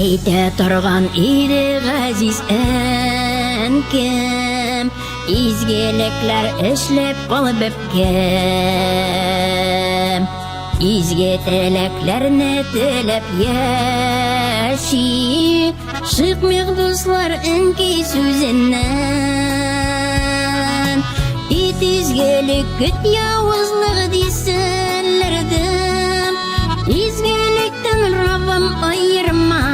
Әйтә торган иде газиз әнкәм, Изгелекләр эшләп кал бәбкәм. Изге теләкләрне теләп яши, Чыкмыйк, дуслар, әнкәй сүзеннән. Ит изгелек көт явызлык дисәләр дә, Изгелектән Раббым аерма.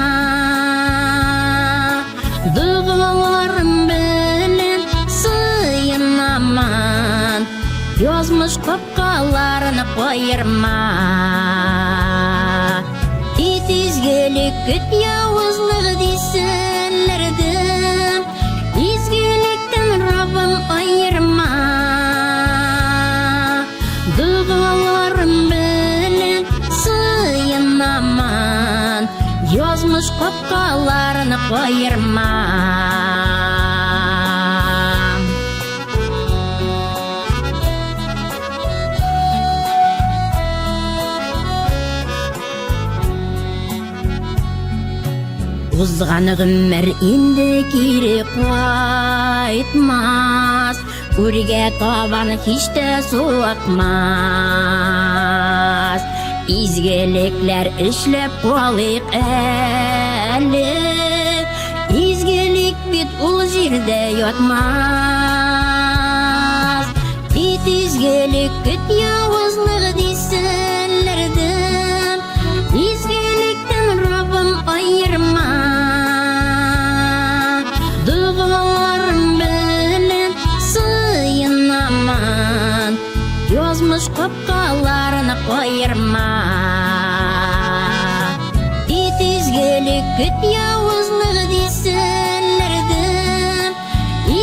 Догаларым белән сыенамын, Язмыш капкаларын каерма. Ит изгелек көт явызлык дисәләр дә, Изгелектән Раббым аерма. Догаларым белән сыенамын, Язмыш капкаларын каерма. Узган гомер инде кире кайтмас, Үргә табан һич тә су акмас. Изгелекләр эшләп калыйк әле, Изгелек бит ул җирдә ятмас. Ит изгелек көт явызлык дисәләр дә, Изгелектән Раббым аерма. Догаларым белән сыенамын, Язмыш капкаларын каерма. Ит изгелек көт явызлык дисәләр дә,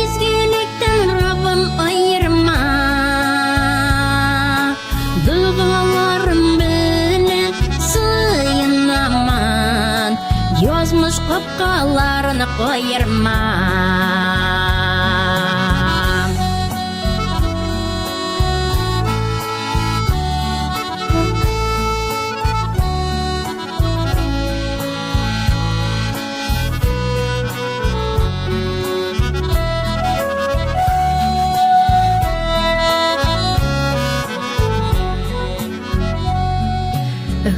Изгелектән Раббым аерма. Догаларым белән сыенамын, Язмыш капкаларын каерма.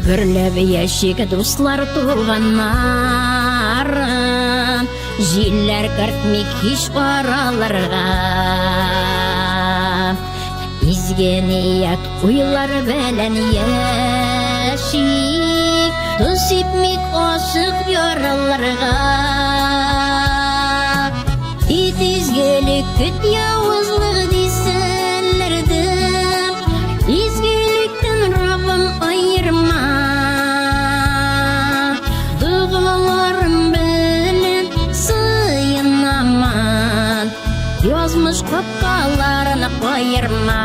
Гөрләп яшик, дуслар, туганнарым, Җилләр кертмик һич араларга. Изге ният уйлар белән яшик, Тоз сипмик ашык яраларга. Ит изгелек көт явызлык дисәләр дә, Изгелектән Раббым аерма. Догаларым белән сыенамын, Язмыш капкаларын каерма.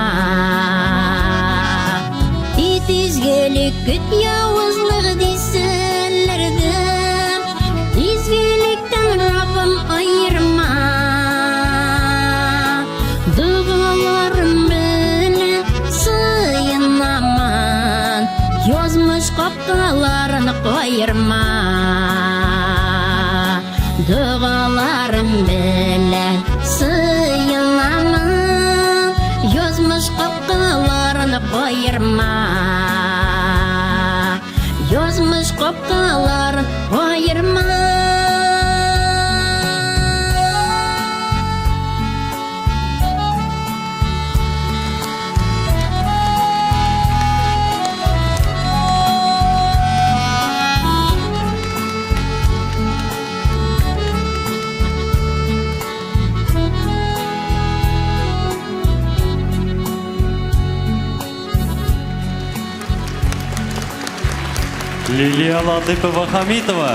Ит изгелек көт явызлык дисәләр дә, Изгелектән Раббым аерма. Догаларым белән сыенамын, Язмыш капкаларын каерма. Догаларым белән сыенамын, Язмыш капкаларын каерма. Язмыш капкаларын каерма. Лилия Латыпова Хамитова.